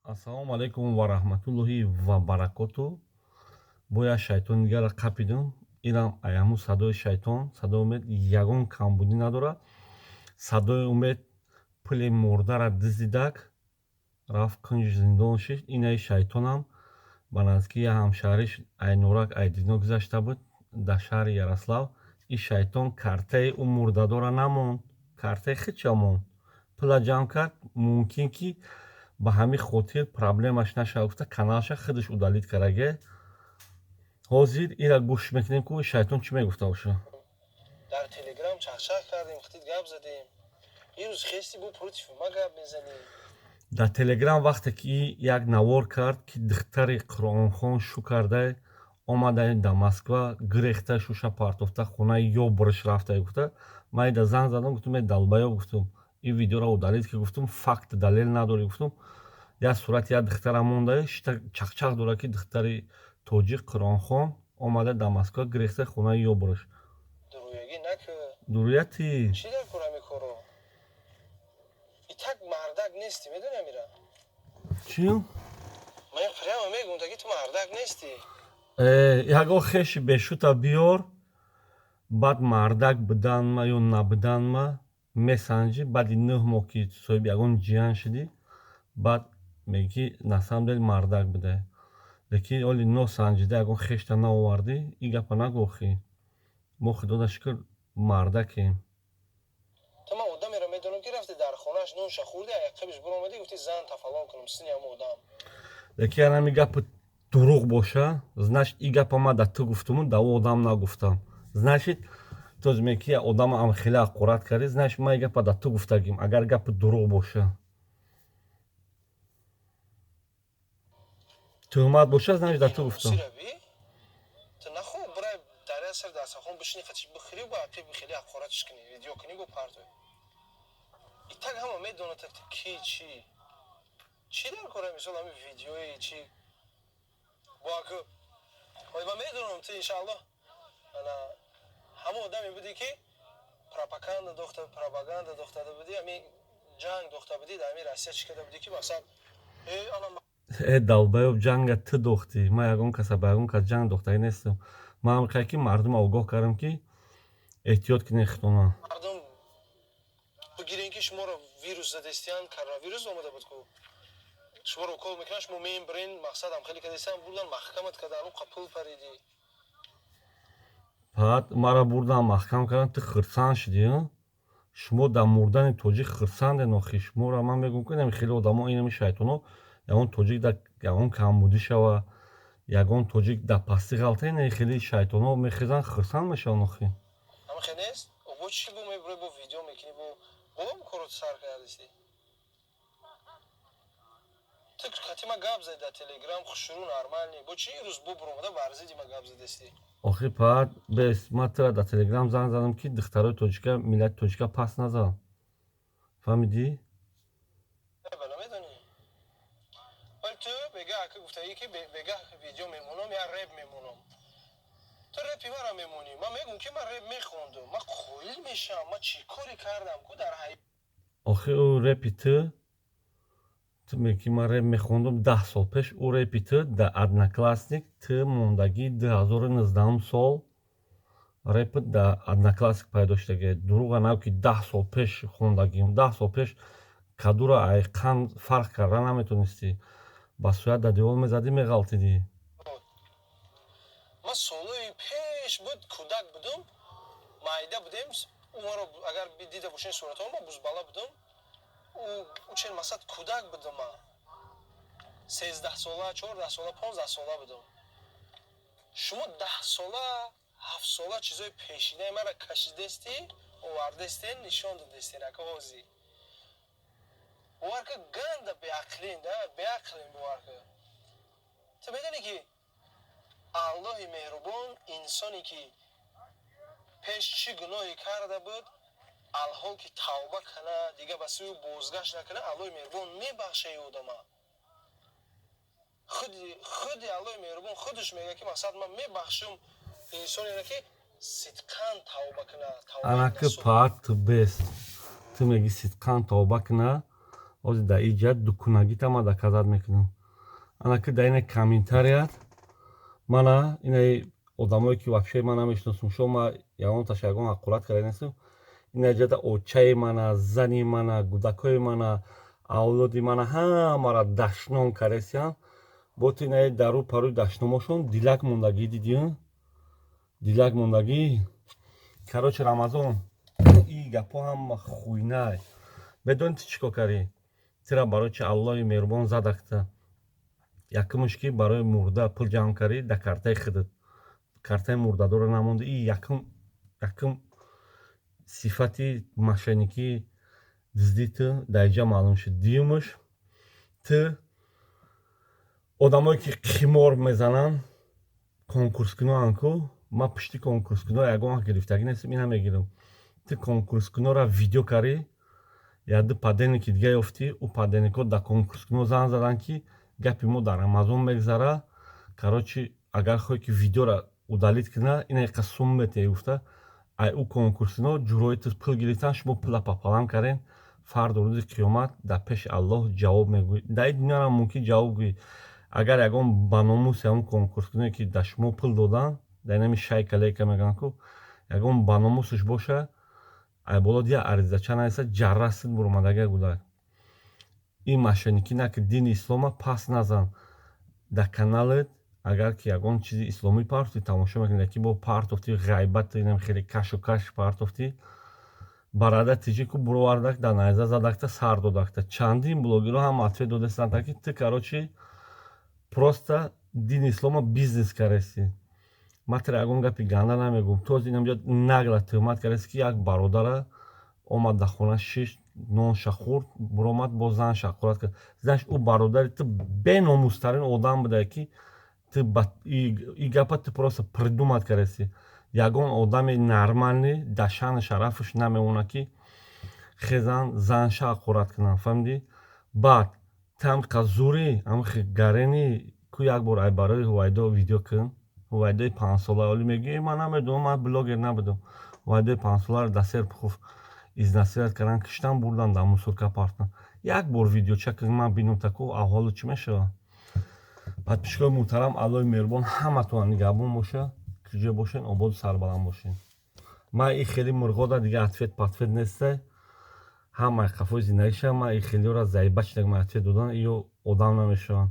Ассалому алайкум ва раҳматуллоҳи ва баракоту. Бо як шайтони дигарро қапидум. Инам аяму садои шайтон, садои Умед ягон камбудӣ надорад. Садои Умед пули мурдара дуздидак, рафт кунҷи зиндон шишт. Инаи шайтонам ба наздики як ҳамшаҳриш Айнурак Айдино гузашта буд дар шаҳри Ярослав. Ин шайтон картаи ӯ мурдадора намонд, картаи худша монд. Пула ҷамъ кард, мумкин ки ба ҳамин хотир проблемаш нашава гуфта, каналша худаш удалить кардаге. Ҳозир ира гӯш мекунем, ку шайтон чӣ мегуфта боша. Дар Телеграм чахчах кардем, хитит гап задем. Ирӯз хести бо против ма гап мезанӣ. Дар Телеграм вақте ки як навор кард, ки духтари қуръонхон шу карда омада дар Москва, гирехта, шуша партофта, хонаи ёбрш рафта гуфта, ман ида занг задам, гуфтам: «Э, долбоёб, — гуфтум, — ин видеоро удалить ки, — гуфтум, — факт, далел надорӣ, — гуфтум, — як сурати як духтара монда, шита чахчах дорад, ки духтари тоҷик қуръонхон омада дар Москва, гирехта хонаи ёбрш». Дуруягӣ наку. Дуруяти. Чӣ дар кор ами коро? Итак, мардак нестӣ, медони амира? Чӣ? Ман прямо мегӯм, таки ту мардак нестӣ. Ягон хеши бешута биёр, баъд мардак буданма ё набуданма месанҷӣ. Баъди 9 моҳ ки соҳиби ягон ҷиян шудӣ, баъд мегӣ, ки на самом деле мардак будае. Лекин оли носанҷида ягон хешта наовардӣ, ин гапа нагӯ. Охи мо, худода шукр, мардакем. Ту, ман одамеро медонам, ки рафти дар хонааш, нонша хӯрди, аяққабиш биромадӣ, гуфти: «Зан тафалон кунам», сини ҳама одам. Лекин ҳами гапи дурӯғ боша, значит, ин гапа ман да ту гуфтуму да ӯ одам нагуфтам. Значит, ту мегӣ, ки одама ам хеле ҳақорат кардӣ, значит, ман ин гапа да ту гуфтагим. Агар гапи дурӯғ боша, тӯҳмат боша, значит, да ту гуфтам. Сираби ту нахо, бирай дар як сар дастархон бишини, қатиш бихӯрӣ, ба ақиби хеле ҳақоратш кунӣ, видео кунӣ, бо партои. Итак, ҳама медонад, ту ки чӣ чӣ дар кора. Мисол, ҳами видеои чӣ бо аку ой, ман медонам, ту, иншааллоҳ, ана ҳама одаме будӣ, ки пропаганда дохтада будӣ, ҳами ҷанг дохта будӣ дар ҳами Россия. Чӣ карда будӣ, ки мақсад э ана Э, долбоёб, ҷанга ту дохтӣ. Ман ягон каса ба ягон кас ҷанг дохтагӣ нестам. Ман мехоҳам, ки мардумро огоҳ кардам, ки эҳтиёт кунед худтона. Мардум бигирен, ки шуморо вирус задестиян, коронавирус омада буд ку, шуморо укол мекунан, шумо мембрен. Мақсадам хеле кадестиян, бурдан маҳкамат кардан, уқа пул паридӣ. Баъд маро бурдан, маҳкам кардан, ту хирсанд шудӣ. Шумо дар мурдани тоҷик хирсанден. Охи шуморо ман мегӯм, ки инами хеле одамо, инами шайтоно, ягон тоҷик дар ягон камбудӣ шава, ягон тоҷик дар пастӣ ғалта, ина хеле шайтоно мехезанд, хирсанд мешаванд охи. Ҳама хел нест. Бо чӣ бо мебурӣ, бо видео мекунӣ, бо корот сар кардисти. Ту кати ма гап зади дар Телеграм, хушрӯ, нормальный. Бо чӣ ирӯз бо буромада бар зидди ма гап задести? Охи паат бес, ман тура дар Телеграм занг задам, ки духтарои тоҷика, миллати тоҷика паст назан, фаҳмидӣ? Ба намедонӣ, вале ту бегаҳ ака гуфтагӣ, ки бегаҳ видео мемонам, я реп мемонам. Ту репи мара мемонӣ. Ман мегӯм, ки ман реп мехондум, ман қоил мешавам. Ман чӣ коре кардам ку дар ҳай? Охи ӯ репи ту мегӣ, ки ман реп мехондум 10 сол пеш. Ӯ репи ту дар Одноклассник ту мондагӣ, 2019-ум сол репит дар Одноклассник пайдо шудагӣ. Дурӯға нагӯ, ки 10 сол пеш хондагим. 10 сол пеш кадура ай қанд фарқ карда наметонистӣ, ба суят дар девол мезадӣ, меғалтидӣ. Ман солҳои пеш буд, кӯдак будум, майда будем. Ӯ маро агар дида бошен суратҳо, ма бузбала будум. Ӯ чен масад кӯдак будум, ма 13сола, 14сола, 15сола будум. Шумо 10сола, 7сола чизои пешинаи мара кашидестӣ, овардестен, нишон додестен. Ака, ҳозӣ бовар ка, ганда беақлин да, беақлин. Бовар ка, ту медонӣ, ки Аллоҳи меҳрубон инсоне, ки пеш чӣ гуноҳе карда буд, алҳол ки тавба кана, дига ба сӯи бозгашт накана, Аллоҳи меҳрубон мебахша одама. Худи Аллоҳи меҳрубон худаш мегӯяд, ки мақсад ман мебахшум инсонеро, ки сидқан тавба кана. Анаки паат, ту бест, ту мегӣ сидқан тавба кана. Ҳозир дар ин ҷиҳат дукунагита ма доказать мекунам. Ана ки дар ина комментарият мана инаи одамое, ки вообще ман намешиносум, шо ма ягонташ ягон ҳақорат карда нестам. Ина ҷиҳата очаи мана, зани мана, кӯдакои мана, авлоди мана ҳамаро дашном кардесиян. Бо ту инаи дару парои дашномошон дилак мондагӣ, дидӣ, дилак мондагӣ. Короче, Рамазон, и гапҳо ҳама хуйнай. Медонӣ, ту чӣ кор кардӣ? Тира барои чи Аллоҳи меҳрубон задакта? Якумш, ки барои мурда пул ҷамъ кардӣ, дар картаи худат картаи мурдадорро намонди. И якум сифати мошенникӣ, дуздии ту дар инҷа маълум шуд. Дуюмаш, ту одамое, ки қимор мезананд, конкурскуноанд ку, ман пушти конкурскуно ягон вақт гирифтагӣ нестам, ина мегирам. Ту конкурскунора видео кардӣ, якду подельники дига ёфтӣ. Ӯ подельникҳо дар конкурскуно занг заданд, ки гапи мо дар Рамазон мегзара, короче, агар хоҳӣ, ки видеоро удалить куна, ина иқа сум метеҳӣ, гуфта. Ай ӯ конкурсино ҷурои ту пул гирифтан, шумо пула пополам кардем. Фардо, рӯзи қиёмат, дар пеши Аллоҳ ҷавоб мегӯӣ. Дар ин дунёрам мумкин ҷавоб гӯӣ, агар ягон ба номуси ҳамон конкурскуное, ки дар шумо пул доданд, дар инами шайка-лейка мегӯянд ку, ягон ба номусаш боша, ай боло дия аризача нависа, ҷаррасид буромадага гудак. Ин мошенникӣ наки, дини ислома пас назан. Дар каналет агар ки ягон чизи исломӣ партофтӣ, тамошо мекунӣ, ки бо партофтӣ ғайбат, инам хеле кашу каш партофтӣ, барада тиҷику буровардак, дар найза задакта, сар додакта. Чандин блогерҳо ҳам ответ додастанд, ки ту, короче, просто дини ислома бизнес кардастӣ. Ман туро ягон гапи ганда намегӯм. Ту ҳозир инамҷо нагла туҳмат кардастӣ, ки як бародара омад, дар хона шишт, нонша хӯрд, буромад, боз занша ҳақорат кард. Значит, ӯ бародари ту беномустарин одам будае, ки ту и гапа ту просто придумать кардастӣ. Ягон одами нормальный дар шаъну шарафаш намемонад, ки хезан занша ҳақорат кунанд, фаҳмидӣ? Баъд ту ҳамиқа зурӣ, ҳамихе гарени ку, як бор ай барои Ҳувайдо видео кун. Ҳувайдои 5-сола оли мегӯӣ, ман намедонам, ман блогер набудам. Ҳувайдои 5-соларо дар Серпухов изнасиловать кардан, киштан, бурдан, дар мусорка партан. Як бор видеоча кун, ман бинам, таку аҳволу чӣ мешавад. Подписчикои муҳтарам, Аллоҳи меҳрубон ҳаматона нигаҳбон боша. Куҷо бошен, ободу сарбаланд бошен. Ман и хеле мурғода дига ответ патвет несте, ҳамаи қафои зиндагиша. Ман и хелиёра заебать, ман ответ додан, иё одам намешаванд.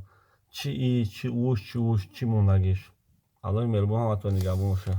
Чи и, чи уш, чи уш, чи мондагиш. Аллоҳи меҳрубон ҳаматон нигаҳбон боша.